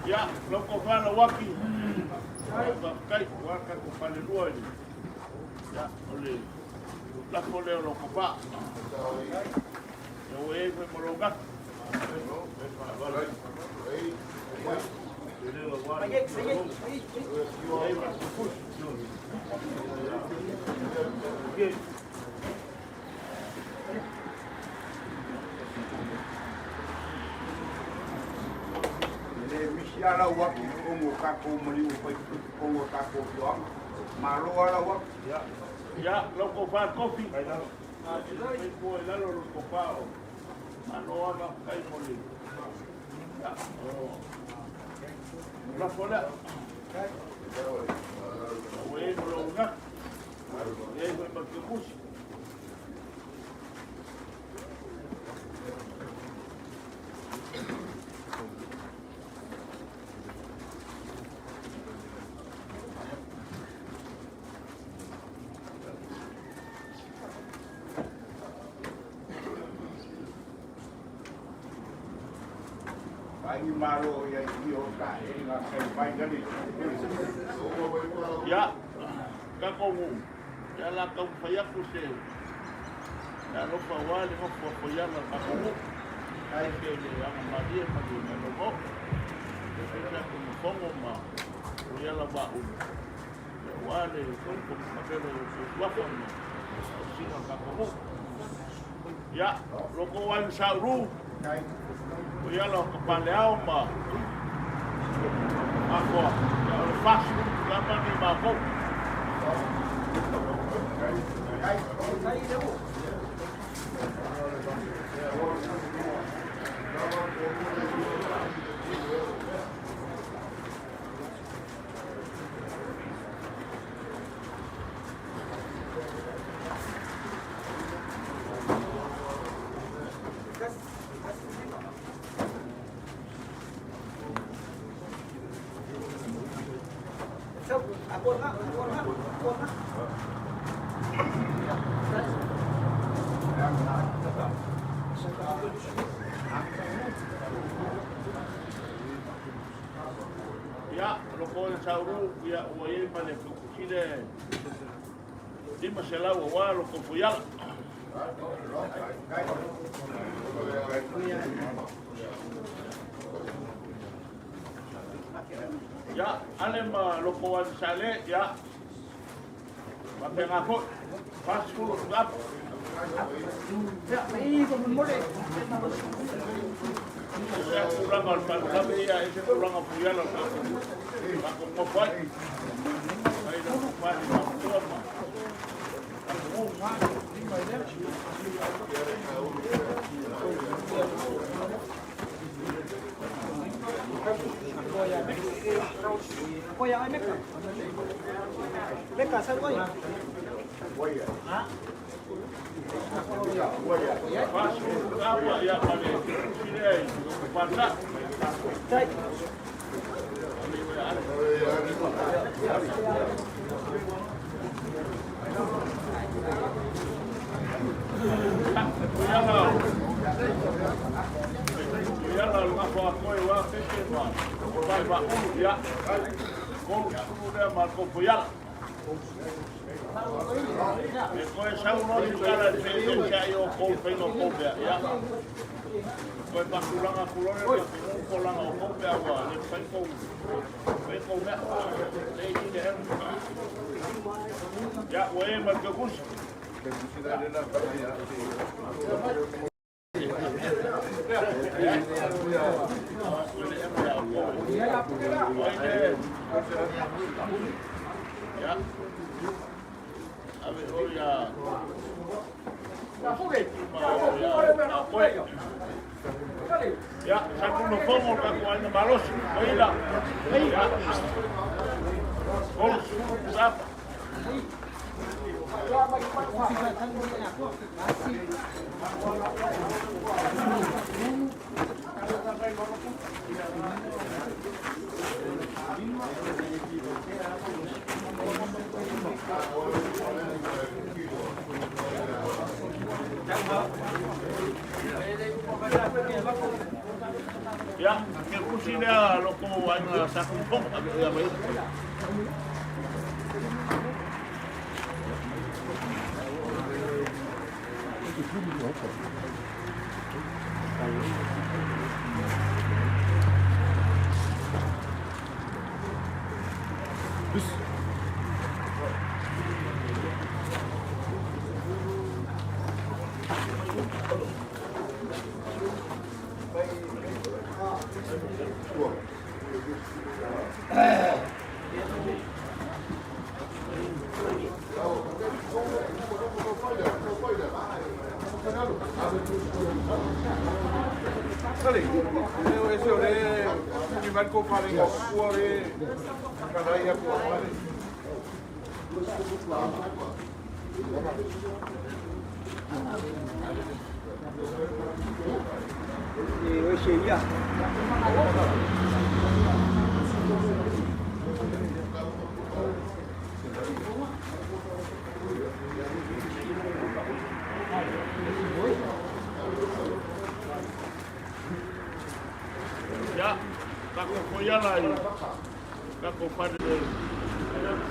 Ia, lau tofa Lauaki, faafetai ua tatou falelua i le, ia, o le lafo lea o lau tofa. Ia ua i ai foi ma lou gata. E le misi lava lau atu i totonu o tatou maliu e fai i totonu o tatou afioaga. Malo lava lau atu. Ia, lau tofa Tofi, fai fua i lalo lau tofa o malo lava faafetai mo le, ia, o lafo lea. Ua i ai ma lou gata, ua i ai foi ma le kemusi. Ai ni malo ia i o ka e nga kai mai nani. Ia, tatou ia la taumafai atu se alofa aua le nofo a Foiala o le matou nuu. Aemaise le agamalie ma le malogo. E fai tatou mafono ma Foiala Vaaulu aua le mavele o Fuafa ma tausiga o le tatou nuu. Ia, lo outou aiga Sa Ulu, Foiala o Kapaleao ma Afoa, ia o le 40 lava ni matou. Ia, lo ko le sauru, ia ua i ai ma le fekusile 500 aua lo ko fuiala. Ia, ale ma lo ko ai sale, ia. Faapena foi, 40 tuapu. Se tulaga o le faalavelave ia, e se tulaga fuiala o tatou nofo ai. Ai la fale ma ma. 40 tuapu ia ma le sile ai, pasa. E koe sau no si kala te te te ai o kou whainga o kou mea, ia. Koe pakulanga kulore ma te kolanga o kou mea ua, le whai kou, whai kou mea, le i te helu. Ia, ua e ma te kusi. Ia, sa kuno fongo ka ku aina malosi, koila. Ia. Kolu sapa. Ia, ke kusi lea loko aina sa kuno fongo, ave ia mai. Ia, kako koiala i kako whare